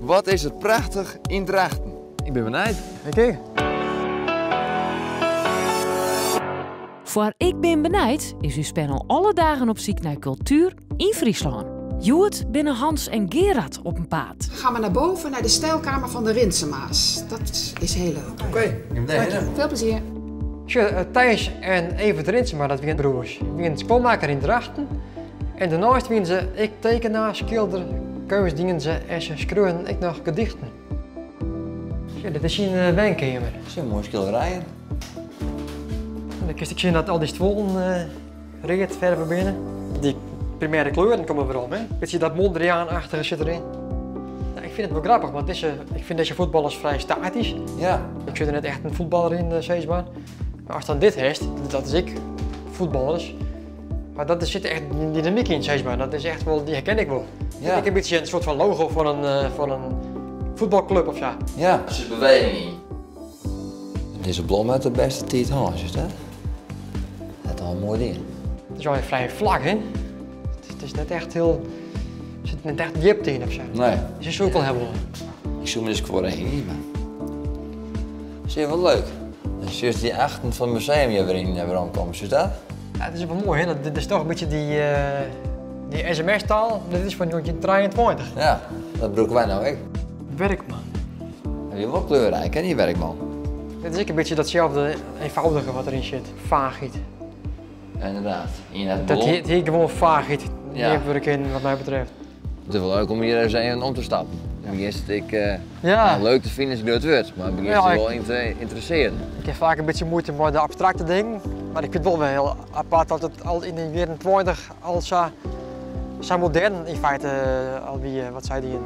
Wat is it prachtich yn Drachten. Ik bin benijd. Oké. Foar Ik bin benijd is ús panel alle dagen op syk nei kultuer yn Fryslân. Hjoed binne Hans en Gerard op 'en paad. Gaan we naar boven naar de stijlkamer van de Rinsema's. Dat is heel leuk. Oké, okay, Veel plezier. Sjoch, eh, Thijs en Evert Rinsema, dat wiene broers. Wiene skuonmakker yn Drachten. En dêrneist wiene se ek tekenaar, skilder, keunst dienen se en se skreaunen ek noch gedichten. Ja, dit is syn eh, wenkeamer. Dat zijn mooie skilderijen. En dan kinst ek sjen dat al dy stuollen uh, read ferve binne. Dy primêre kleuren komme werom. Hè? Bytsje dat Mondriaan-achtige sit deryn. Ja, ik fyn it wol grappich, want dizze, ik fyn dizze fuotballers frij statysk. Ik sjoch der net echt in fuotballer yn, sis mar. Mar ast dan dit hast, dat is ek fuotballers. Mar dat, der sit echt dynamyk yn, sis mar. Dat is echt wol, dy herken ik wol. Ek in bytsje in soart fan logo fan in fuotbalklup of sa. Ja, der sit beweging yn. Dizze blom hat de bêste tiid hân, is dat? Dat is al in moai ding. It is allegear frij flak, hè? It is net echt hiel, der sit net echt djipte yn of sa. Nee. Dus soe ik wol hawwe wolle. Ik soe my dus skuorre hingje, mar is wol leuk. Dan sjochst dy achten fan it museum hjir wer yn werom kommen, sjochst dat? Ja, it is wol moai, hè? Dat is toch in bytsje dy, dy sms-taal, dat is fan 1923. Ja, dat brûke wy no ek. Werkman. Hy wie wol kleurryk, hè, dy Werkman. Dit is ek in bytsje datselde eenvoudige wat deryn sit, faachheid. Inderdaad. Ien hat Dat ballon. hie gewoan faachheid neamd wurde kinnen, wat my betreft. It is wol leuk om hjir ris even om te stappen. Dan begjinst it ek Ja. nou, leuk te finen is in grut wurd, mar begjinst Ja, der wol yn te ynteressearjen. Ik ha faak in bytsje muoite mei de abstrakte dingen, mar ik fyn it wol wer hiel apart dat it al yn de jierren 20 al sa, sa modern yn feite al wie wat sy dienen.